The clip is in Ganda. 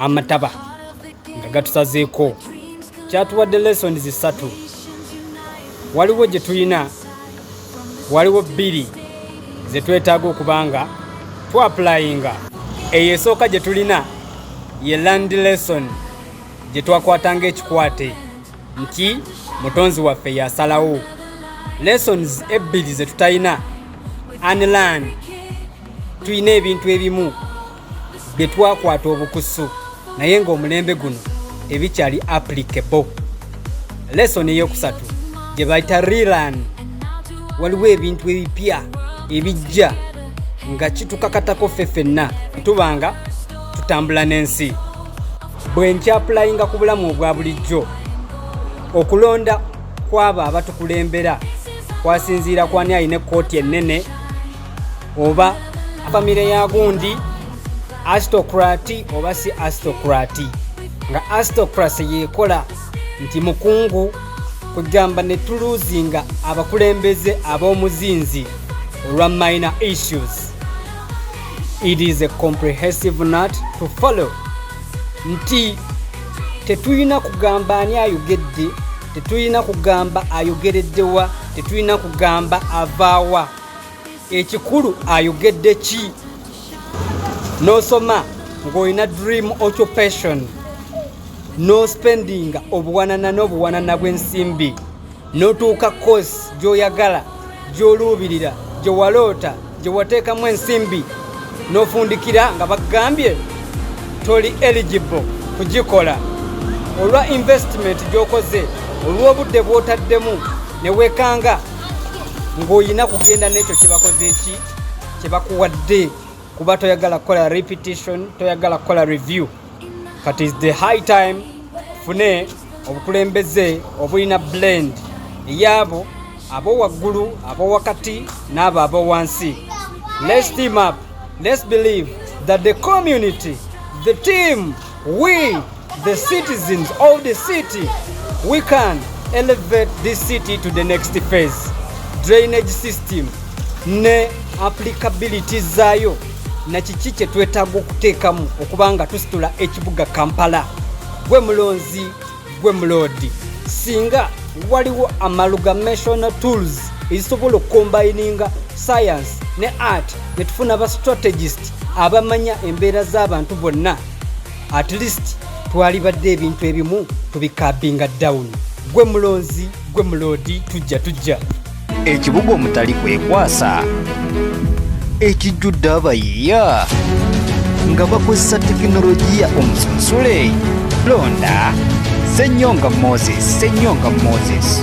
Amataba nga gatusazeeko, kyatuwadde lessons ssatu. Waliwo gye tulina, waliwo bbiri ze twetaaga okuba nga twapplyinga. Eyo esooka gye tulina ye learned lesson gye twakwatanga ekikwate nti Mutonzi waffe yasalawo. Lessons ebbiri ze tutalina, unlearn. Tulina ebintu ebimu bye twakwata obukusu naye ng'omulembe guno tebikyali applicable. Lesson eyokusatu gye bayita relearn. Waliwo ebintu ebipya ebijja nga kitukakatako ffe ffenna tubanga tutambula n'ensi. Bwe nkyapplyinga ku bulamu obwa bulijjo, okulonda kw'abo abatukulembera kwasinziira kwani alina ekkooti ennene oba famire ya gundi, aristocrat oba si aristocrat, nga aristocracy yekola nti mukungu kugamba, ne tulosinga abakulembeze ab'omuzinzi olwa minor issues. It is a comprehensive nut to follow nti tetulina kugamba ani ayogedde, tetulina kugamba ayogereddewa, tetulina kugamba avaawa. Ekikulu ayogedde ki. N'osoma ng'olina dream occupation, n'ospendinga obuwanana n'obuwanana bw'ensimbi, n'otuuka course gy'oyagala, gy'oluubirira, gye waloota, gye wateekamu ensimbi, n'ofundikira nga bagambye toli eligible kugikola olwa investment gy'okoze, olw'obudde bw'otaddemu, ne weekanga ng'olina kugenda n'ekyo kye bakoze, eki kye bakuwadde, kuba toyagala kukola repetition, toyagala kukola review. Kati is the high time tufune obukulembeze obulina blend ey'abo ab'owaggulu, ab'owakati n'abo ab'owansi. Let's team up. Let's believe that the community, the team, we the citizens of the city, we can elevate this city to the next phase. Drainage system ne applicability zaayo na kiki kye twetaaga okuteekamu okuba nga tusitula ekibuga Kampala. Gwe mulonzi, gwe muloodi, singa waliwo amalgamation tools ezisobola okucombininga science ne art, ne tufuna ba strategist abamanya embeera z'abantu bonna, at least twalibadde ebintu ebimu tubicurbinga down. Gwe mulonzi, gwe muloodi, tujja tujja. Ekibuga omutali kwekwasa, ekijjudde abayiiya nga bakozesa tekinologiya omusunsule. Londa Ssenyonga Moses, Ssenyonga Moses.